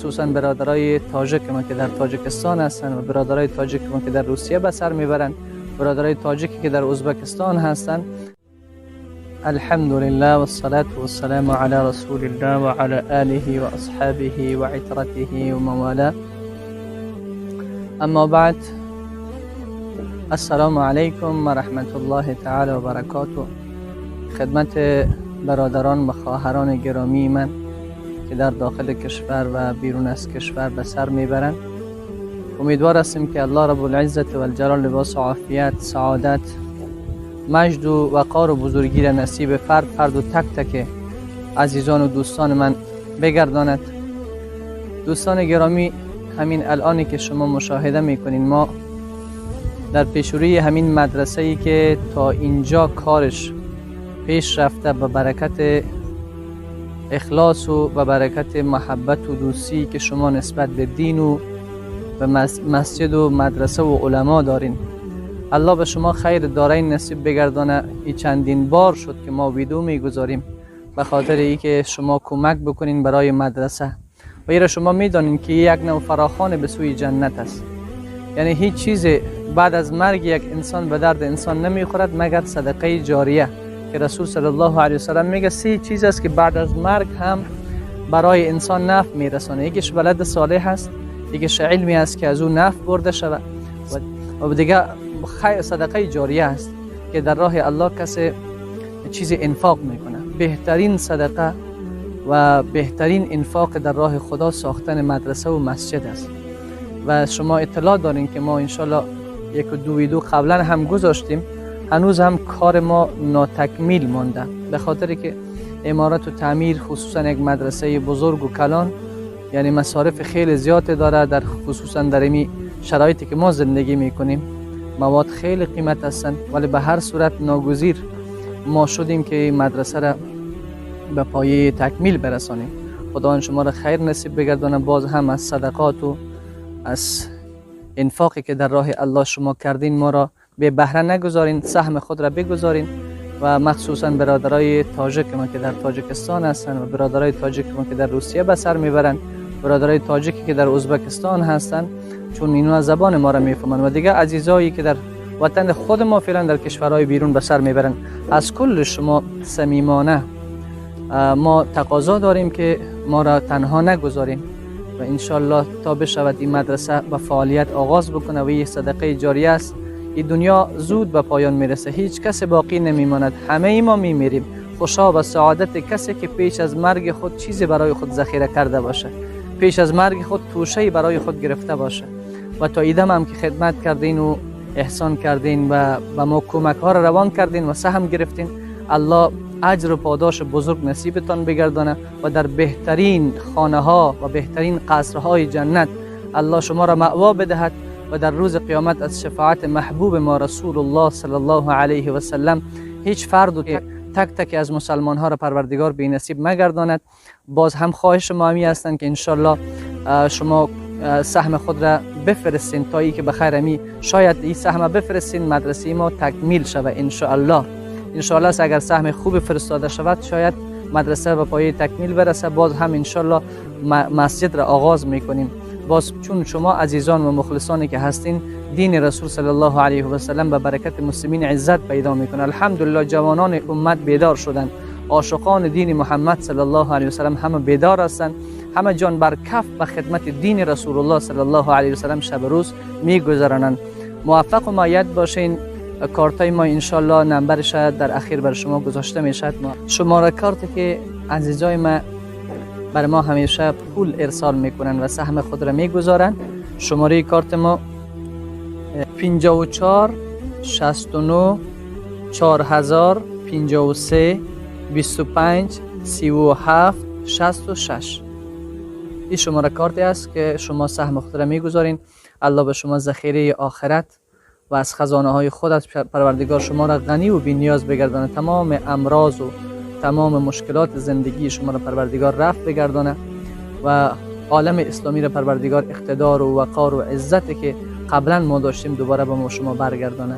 مخصوصا برادرای تاجک ما که در تاجکستان هستند و برادرای تاجک ما که در روسیه به سر میبرند، برادرای تاجکی که در ازبکستان هستند. الحمد لله والصلاة والسلام على رسول الله وعلى آله وأصحابه وعترته وموالاه. اما بعد، السلام علیکم و رحمت الله تعالی و برکاته. خدمت برادران و خواهران گرامی من که در داخل کشور و بیرون از کشور به سر میبرند، امیدوار هستیم که الله رب العزت و الجلال لباس عافیت، سعادت، مجد و وقار و بزرگی را نصیب فرد فرد و تک تک عزیزان و دوستان من بگرداند. دوستان گرامی، همین الانی که شما مشاهده میکنین، ما در پیشروی همین مدرسه ای که تا اینجا کارش پیش رفته به برکت اخلاص و به برکت محبت و دوستی که شما نسبت به دین و به مسجد و مدرسه و علما دارین، الله به شما خیر دارین نصیب بگردانه. ای چندین بار شد که ما ویدیو میگذاریم به خاطر ای که شما کمک بکنین برای مدرسه و ایره شما میدانین که یک نوع فراخوان به سوی جنت است. یعنی هیچ چیز بعد از مرگ یک انسان به درد انسان نمیخورد مگر صدقه جاریه که رسول صلی الله علیه وسلم میگه سه چیز است که بعد از مرگ هم برای انسان نفع میرسانه. یکیش ولد صالح است، یکیش علمی است که از او نفع برده شود و دیگه صدقه جاریه است که در راه الله کسی چیز انفاق میکنه. بهترین صدقه و بهترین انفاق در راه خدا ساختن مدرسه و مسجد است. و شما اطلاع دارین که ما انشالله یک و دو ویدیو قبلا هم گذاشتیم، هنوز هم کار ما ناتکمیل مانده به خاطر که عمارت و تعمیر خصوصا یک مدرسه بزرگ و کلان یعنی مصارف خیلی زیاد داره، در خصوصا در این شرایطی که ما زندگی میکنیم مواد خیلی قیمت هستند، ولی به هر صورت ناگزیر ما شدیم که مدرسه را به پایه تکمیل برسانیم. خداوند شما را خیر نصیب بگردانه. باز هم از صدقات و از انفاقی که در راه الله شما کردین ما را به بهره نگذارین، سهم خود را بگذارین. و مخصوصا برادرای تاجک ما که در تاجکستان هستند و برادرای تاجک ما که در روسیه به سر میبرند، برادرای تاجکی که در ازبکستان هستند، چون اینا زبان ما را میفهمند، و دیگه عزیزایی که در وطن خود ما فعلا در کشورهای بیرون به سر میبرند، از کل شما صمیمانه ما تقاضا داریم که ما را تنها نگذاریم و انشالله تا بشود این مدرسه به فعالیت آغاز بکنه و این صدقه جاریه است. این دنیا زود به پایان میرسه، هیچ کس باقی نمیماند، همه ای ما میمیریم. خوشا به سعادت کسی که پیش از مرگ خود چیزی برای خود ذخیره کرده باشه، پیش از مرگ خود توشه‌ای برای خود گرفته باشه. و تا ایدم هم که خدمت کردین و احسان کردین و به ما کمک ها را روان کردین و سهم گرفتین، الله اجر و پاداش بزرگ نصیبتان بگردانه و در بهترین خانه ها و بهترین قصرهای جنت الله شما را مأوا بدهد و در روز قیامت از شفاعت محبوب ما رسول الله صلی الله علیه و سلم هیچ فرد و تک تک از مسلمان ها را پروردگار بی نصیب مگرداند. باز هم خواهش ما همی هستند که انشالله شما سهم خود را بفرستین تا ای که بخیر امی شاید این سهم بفرستین مدرسه ما تکمیل شود انشاءالله. انشاءالله اگر سهم خوب فرستاده شود شاید مدرسه به پایه تکمیل برسه. باز هم انشاءالله مسجد را آغاز میکنیم. باز چون شما عزیزان و مخلصانی که هستین، دین رسول صلی الله علیه و سلم به برکت مسلمین عزت پیدا میکنه. الحمدلله جوانان امت بیدار شدند، عاشقان دین محمد صلی الله علیه و سلم همه بیدار هستند، همه جان بر کف به خدمت دین رسول الله صلی الله علیه و سلم شب و روز میگذرانند. موفق و مؤید باشین. کارتای ما انشالله نمبرش در اخیر بر شما گذاشته میشد. شماره کارتی که عزیزای ما بر ما همیشه پول ارسال میکنن و سهم خود را میگذارن، شماره کارت ما 54 69 4000 53 25 37 66. این شماره کارتی است که شما سهم خود را میگذارین. الله به شما ذخیره آخرت و از خزانه های خود از پروردگار شما را غنی و بی نیاز بگردانه. تمام امراض و تمام مشکلات زندگی شما را پروردگار رفع بگردانه و عالم اسلامی را پروردگار اقتدار و وقار و عزتی که قبلا ما داشتیم دوباره به ما شما برگردانه.